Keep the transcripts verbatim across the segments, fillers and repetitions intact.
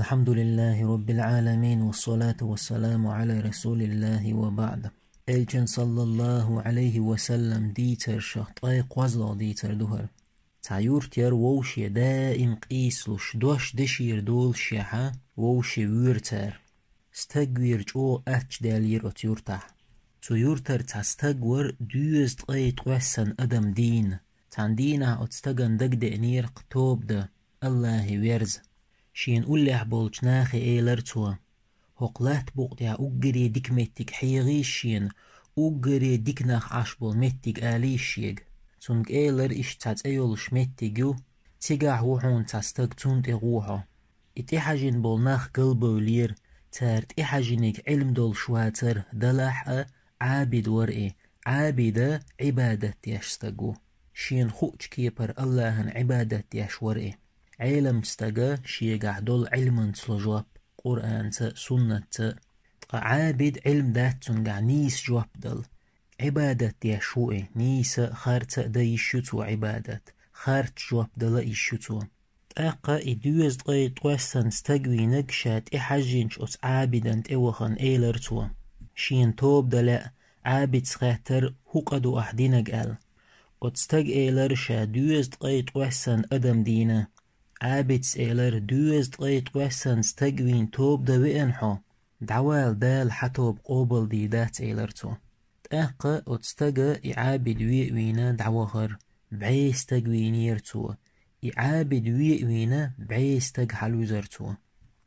الحمد لله رب العالمين، والصلاة والسلام على رسول الله وبعد. Элчан, саллаллаху алейхи ва саллам, дийцаршах ткъе кхозлагӀа дийцар ду хӀара. Цхьа юрт яр вовше даим къийсалуш, дош дешера долашехьа, вовше воьра цар. Стаг вийра чӀогӀа аттача даьллера оцу юртахь. Цу юртара цхьа стаг вар дезткъе ткъоьссан адам дийна. Цхьана дийнахь оцу стагана дагадеанера кхы тоба дан, Аллахье верза. Шена уллехь болчу нахе элар цо: «ХӀокху латта букъа тӀехь уггаре дика меттиг хьегӀийша шена, уггаре дика нах Ӏаш болу меттиг алийша шега». Цуьнга элар: «Иштта цхьа цӀе йолуш меттиг ю, цигахь ву хьуна цхьа стаг, цунна тӀе гӀо хьо». И тӀехьажийна болу нах галбевллера, цара тӀехьажийниг Ӏилма долуш вацара, делахь а Ӏабид вара и. Ӏабид Ӏибадат деш стаг ву. Шена хуучу кепара Аллахьан Ӏибадат деш вара и. Ӏеламчу стага шегахь долу Ӏилманца ло жоп, Къуръанца а, суннатца а. Ткъа Ӏабид Ӏилма дац цуьнгахь нийса жоп дала. Ӏибадат деш ву и, нийса а, харца а дан йиш ю цо Ӏибадат, харца жоп дала а йиш ю цо. ТӀаккха и дезткъе ткъоьссан стаг вийнарг ша тӀехьажжинчу оцу Ӏабидан тӀе вахана элар цо. Шена тоба дан лаьа, Ӏабидс хаьттар: «ХӀун къа ду ахь динарг?» аьлла. Оцу стага элар ша дезткъе ткъоьссан адам дийна. Ӏабидс элар: «Дезткъе ткъоьссан стаг вийна тоба дан веана хьо? ДӀавала, Дала хьан тоба къобалдийр дац», элар цо. ТӀаккха оцу стага и Ӏабид ве а вийна дӀавахара. БӀе стаг вийнера цо. И Ӏабид ве а вийна, бӀе стаг хьалвуьзара цо.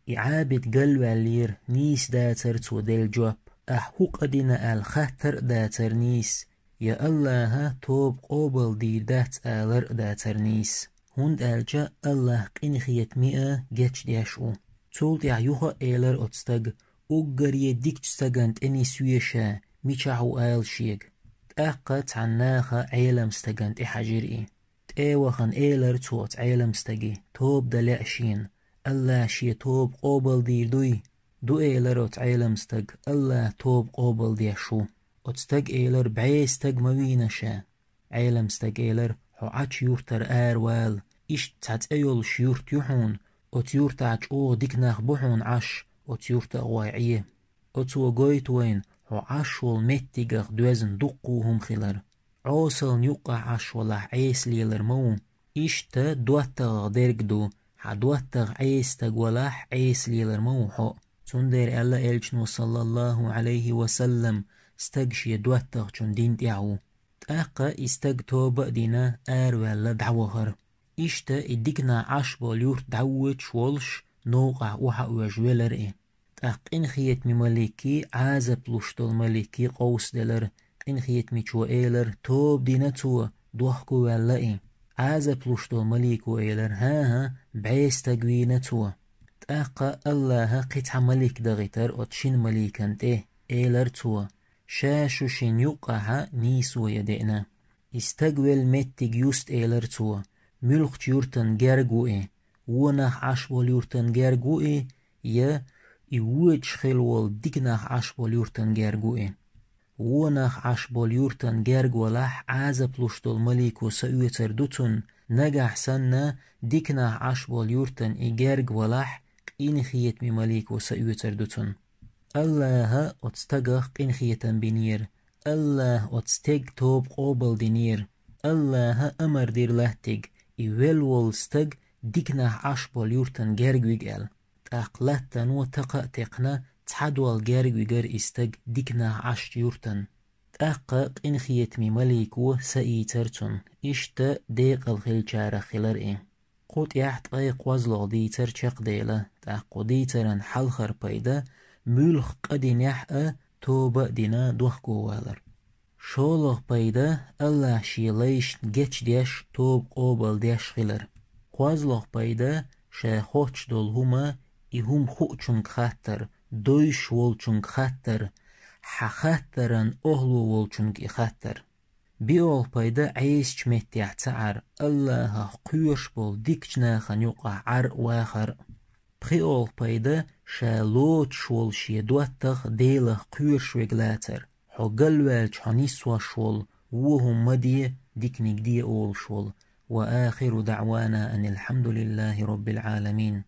И Ӏабид галваьллера, нийса дацара цо делла жоп. «Ахь хӀун къа дина?» аьлла хаттар а дацара нийса, я Аллахьа тоба къобалдийр дац алар а дацара нийса. ХӀунда аьлча Аллахь къинхетаме а, гечдеш а ву. Цул тӀаьхьа юха а элар оцу стага: «Уггаре дикачу стагана тӀе нисве ша, мичахь ву ала шега». ТӀаккха цхьана наха Ӏелам стагана тӀе хьажира и. ТӀе а вахана элар цо оцу Ӏелам стаге: «Тоба дан лаьа шена. Аллахь шен тоба къобалдийр дуй?» «Ду», элар оцу Ӏелам стага, «Аллахь тоба къобалдеш ву». Оцу стага элар: «БӀе стаг ма вийна ша». Ӏелам стага элар: «Хьо Ӏачу юртара аравала. Иштта цхьа цӀе йолуш юрт ю хьуна, оцу юртахь чӀогӀа дика нах бу хьуна Ӏаш, оцу юрта а гӀой Ӏе. Оцо гойту вайна хьо Ӏаш волу меттигах доьзна дуккха а хӀума хилар. Ӏосална юккъахь Ӏаш валахь, Ӏеса лелар ма ву. Иштта доттагӀах дерг ду, хьан доттагӀа Ӏеса стаг валахь, Ӏеса лелар ма ву хьо». Цундела аьлла элчано, саллаллаху алейхи ва саллам: «Стаг шен доттагӀчун дин тӀехь ву». ТӀаккха и стаг тоба а дина, араваьлла дӀавахара. Иштта и дика нах Ӏаш болу юрт дӀавоьдуш волуш, новкъахь охьа а оьжуш велара и. ТӀаккха къинхетаме маликий, Ӏазап луш долу маликий къовсаделара. Къинхетамечо элара: «Тоба дина цо, дохко ваьлла и». Ӏазап луш долу малико элара: «ХӀан-хӀа, бӀе стаг вийна цо». ТӀаккха Аллахьа кхин цхьа малик дахийтара оцу шина маликана тӀе. Элара цо: «Ша шу шина юккъахьа нийсо ян деана». И стаг велла меттиг юста, элара цо, муьлххачу юртан герга ву и, вон нах Ӏаш болу юртан герга ву и, я и воьдуш хилла волу дика нах Ӏаш болу юртан герга ву и. Вон нах Ӏаш болу юртан герга валахь, Ӏазап луш долу малико саоьцур ду цунна, нагахь санна дика нах Ӏаш болу юртан и герга валахь, къинхетаме малико саоьцур ду цунна. Аллахьа оцу стагах къинхетам бинера, Аллахьа оцу стеган тоба къобалдинера. Аллахьа амар дира латтиг, и велла волу стаг дика нах Ӏаш болу юртан герга вига аьлла. ТӀаккха латтано такха а текхна, цхьа дол герга вигара и стаг дика нах Ӏашчу юртан. ТӀаккха къинхетаме малико саийцара цунна, иштта декъала хиллачарах хилара и. Кху тӀехь ткъе кхозлагӀа дийцар чекхдела, тӀаккха кху дийцаран хьалхара пайда: муьлхха къа динехь а, тоба а дина, дохковалар. ШолгӀа пайда: Аллахь шен лайшна гечдеш, тоба къобалдеш хилар. КхозлагӀа пайда: ша хоттуш долу хӀума, и хӀума хуучунга хаттар, довзуш волчунга хаттар, хьан хаттаран охӀло волчунга и хаттар. БоьалгӀа пайда: Ӏесачу меттехь ца Ӏар, Аллахьах кхоьруш болу дикачу нахана юкъахь Ӏар а, вахар а. ПхоьалгӀа пайда: ша лоцуш волу шен доттагӀа Делах кхоьруш верг лацар, хьо галваьлча хьо нисвеш волу, вон хӀума ма де, диканиг де олуш волу. وآخر دعوانا أن الحمد لله رب العالمين.